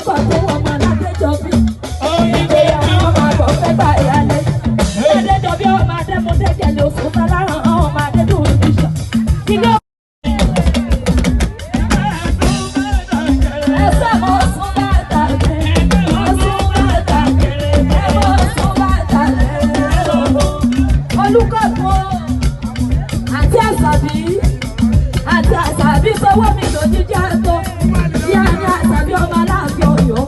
Olùkọ́ tó wọ́n mọ Ládéjọbí. Ìgbéyàwó ọmọ àgbọ̀ fẹ́ gbà ìyálé. Ládéjọbí ọmọ Adémúdéjẹlé oṣù Sáláràn ọmọ Adédùn ìbísọ̀. Ilé ẹsẹ̀ mọ̀ sún bàtà mọ̀ sún bàtà ẹ mọ̀ sún bàtà Olùkọ́ tó àti àṣàbí àti àṣàbí sọwọ́ mi lòdì àtọ́ ìyá ni àṣàbí ọmọ aláàfin Ọ̀yọ́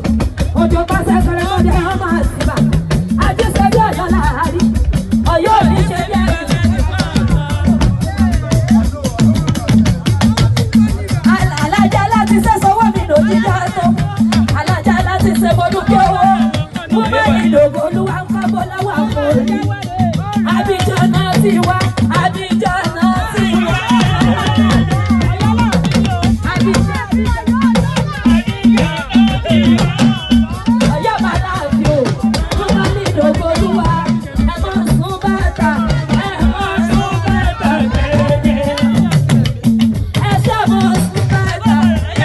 òjò pàṣẹ kẹrẹmọdé ọmọ àtìbà àjíṣebí Ọ̀yọ́ láàárín Ọ̀yọ́ ò ní ṣe bí ẹni. Alájà láti ṣe sọwọ́ mi lòdì àtọ́ alájà láti ṣe mo dúpẹ́ owó mo má nílò olúwa ń kọ́ bọ́lá wà fún orí Abidjan náà ti wá Abidjan náà ti wá. Ọ̀yọ́ máa láàfin o, mo máa ní ìdògbòlúwa, ẹ máa sún bàtà, ẹ máa sún bàtà gẹ́gẹ́. Ẹ ṣe máa sún bàtà,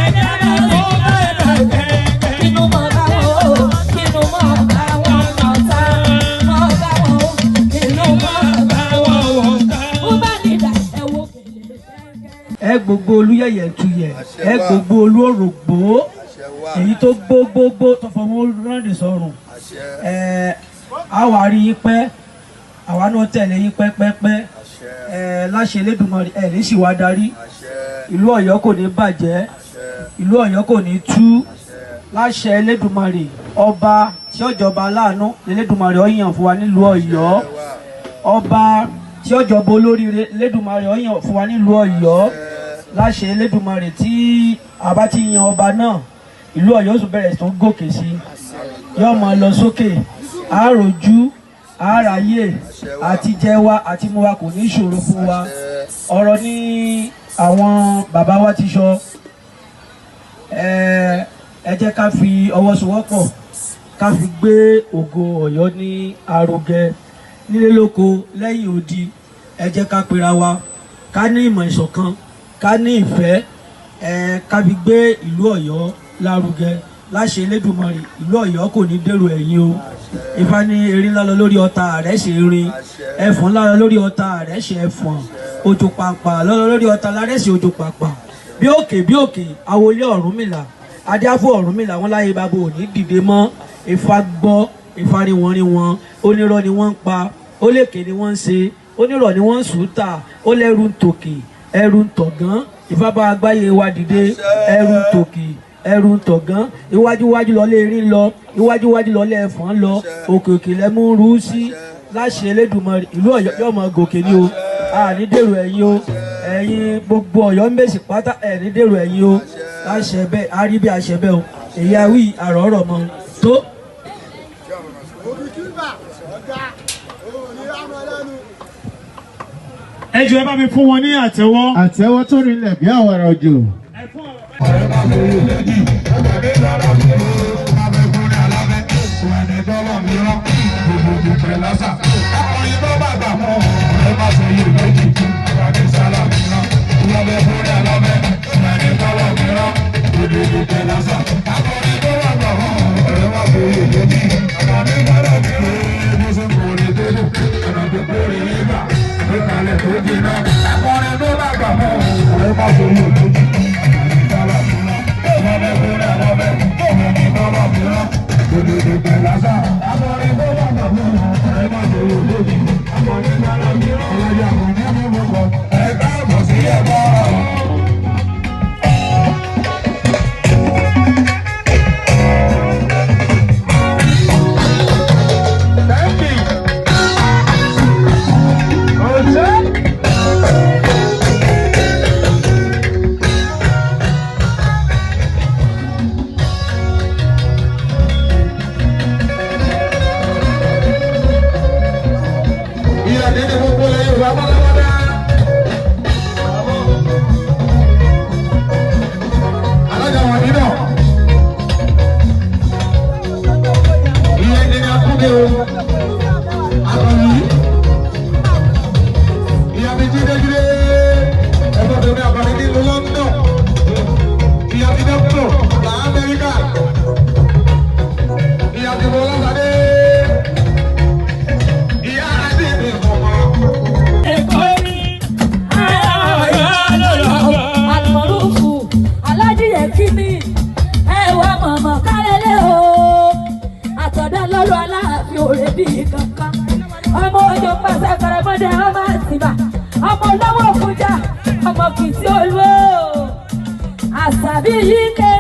ẹ máa sún bàtà gẹ́gẹ́. Kínú mọ̀ bá wọn o, kínú mọ̀ bá wọn ọ̀tá, mọ̀ bá wọn o, kínú mọ̀ bá wọn ọ̀tá. Mo bá nídà ẹ wo kèlè gẹ́gẹ́. Ẹ gbogbo olúyẹyẹ tuyẹ, ẹ gbogbo olú òrògbó, èyí tó gbógbógbó tó fọmọ rẹ́rìn sọrùn. Ẹ á wà rí yín pẹ́, àwa náà tẹ̀lé yín pẹ́pẹ́pẹ́. Ẹ láṣẹ Elédùmarè, ẹ ní sì wá darí. Ìlú Ọ̀yọ́ kò ní bàjẹ́, ìlú Ọ̀yọ́ kò ní tú láṣẹ Elédùmarè. Ọba tí ó jọba aláàánú Elédùmarè ó yàn fún wa nílùú Ọ̀yọ́. Ọba tí ó jọba olóríire Elédùmarè ó yàn fún wa nílùú Ọ̀yọ́ láṣẹ Elédùmarè. Tí a bá ti yan ọba náà, ìlú Ọ̀yọ́ sì bẹ̀rẹ̀ tó gòkè sí, yóò máa lọ sókè, àròjú àráyè àti jẹ wa àti mu wa kò ní ṣòro fún wa. Ọ̀rọ̀ ní àwọn bàbá wa ti sọ. Ẹ jẹ́ ká fi ọwọ́ sowọ́pọ̀ ká fi gbé ògo Ọ̀yọ́ ní arugẹ nílé lóko lẹ́yìn odi. Ẹ jẹ́ ká pera wa, ká ní ìmọ̀ ìṣọ̀kan, ká ní ìfẹ́, ẹ ká fi gbé ìlú Ọ̀yọ́ lárugẹ láṣẹ Elédùmarè. Ìlú Ọ̀yọ́ kò ní dèrò ẹ̀yìn o. Ifá ní erin ńlá lọ lórí ọta rẹ̀ ṣe rin, ẹfọ̀n ńlá lọ lórí ọta rẹ̀ ṣe ẹfọ̀n, òjò pàpà lọ lórí ọta lárẹ̀ ṣe òjò pàpà. Bí òkè bí òkè awolé Ọ̀rúnmìlà adíáfó Ọ̀rúnmìlà wọn láyé bàbá ò ní dìde mọ́. Ifá gbọ́, Ifá rí wọn rí wọn, onírọ́ ni wọ́n ń pa, ó lékè ni wọ́n ń ṣe, onírọ̀ ni wọ́n ń sùn tà, ó lẹ́rù ń tòkè, ẹrù ń tọ̀gán. Ifá bá agbáyé wa dìde, ẹrù ń tòkè, ẹrù ń tọ̀gán. Iwájú iwájú lọlé erin lọ, iwájú iwájú lọlé ẹ̀fọ́n lọ, òkè òkè lẹ́mú rú sí láṣẹ Elédùmarè. Ìlú Ọ̀yọ́ yóò máa gòkè ní o, àní dèrò ẹ̀yìn o. Ẹ̀yin gbogbo Ọ̀yọ́ ń bèsì pátá, ẹ̀ ní dèrò ẹ̀yìn o láṣẹ bẹ́ẹ̀. Á rí bí àṣẹ bẹ́ẹ̀ o. Èyí awí àrọ̀ọ̀rọ̀ mọ́ tó. Òbíkíbà ọ̀gá òun ní rámọ lẹ́nu. Ẹ jọ̀ọ́, ẹ bá mi fún wọn ní àtẹ́wọ́. Àtẹ́wọ́ tó rinlẹ̀ bí àwàrà òjò. Ẹ fún àwọn. bí kankan. Ọmọ òjò pàṣẹ kọrẹmọdé ọmọ àtìbà. Ọmọ olówó kújà, ọmọ kìtì olú. Àṣàbí yìí ké.